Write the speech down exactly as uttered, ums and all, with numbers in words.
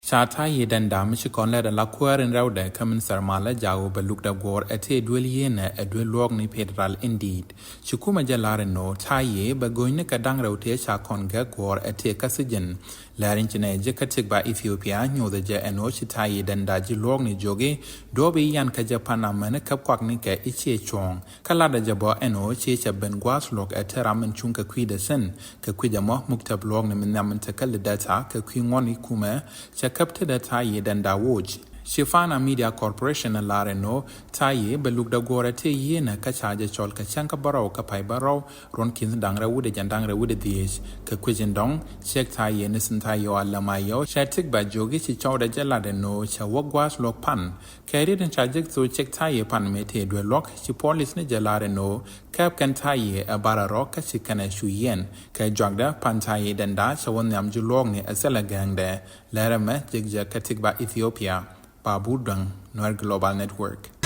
Ca Taye Denda mi ci kɔn lɛt ala kuäär in rɛwdɛ kä minister malä jaw bɛ lukdɛ guɔ̱ɔ̱r ɛ tëë duel yieenɛ ɛ duel luɔ̱ɔ̱kni federal in di̱i̱t. Ci kumɛ jɛ lar ɛn ɣöö Taye bɛ go̱nyni kɛ da̱ŋ rɛw tëë ca kɔn gɛk guɔ̱ɔ̱r ɛ tëë kä sijin. Lɛr in ci nɛ jɛ kä tik ba Ethiopia nyothɛ jɛ ɛn ɣöö ci Taye Denda ji̱ luɔ̱ɔ̱kni jiök i̱ duɔ̱ɔ̱p i̱ yan kä jɛ pan amäni käp kuakni kɛ i̱ ciɛ cuɔ̱ɔ̱ŋ. Kä latdɛ jɛ bä ɛn ɣöö ciɛ cɛ ben gua̱a̱th luɔ̱k ɛ te ram in cuŋ kɛ kui̱dɛ thi̱n. Kɛ kui̱dɛ mɔ muk tɛp luɔ̱ɔ̱kni mi nhiam in te kä lidɛtha kɛ kui̱ ŋuɔ̱n i̱ kumɛ cɛ käp tetdɛ Taye Denda woc. Ci Fana Media Corporation ɛ lar ɛn ɣöö Taye bɛ lukdɛ guɔ̱ɔ̱rɛ tëë yieenɛ kä ca jɛ cɔl kɛ cäŋ kä bärɔw kä pay bärɔw ruɔ̱n ki̱n da̱ŋ rɛw wi̱cdɛ jɛn da̱ŋ rɛw wi̱cdɛ dhieec. Kɛ kui̱c in dɔ̱ŋ ciek Taye ni sin Taye ɔ alɛ ma yɛ ɔ cɛ tik ba jiök i̱ ci cɔwdɛ jɛ lat ɛn ɣöö cɛ wä gua̱a̱th luɔ̱k pan. Kɛ riet in ca jek thok ciek Taye pan mëë tëë duel luɔ̱k ci polis ni jɛ lar ɛn ɣöö kɛp kɛn Taye ɛ barɛ rɔ kä ci kɛn ɛ cu yiɛn. Kɛ juakdɛ pan Taye Denda cɛ wä nhiam ji̱ luɔ̱ɔ̱kni ɛ thilɛ gɛ̱ŋdɛ. Lɛr ɛmɛ jek jɛ kä tik ba Ethiopia. Ba Bur Duäŋ, Nuer Global Network.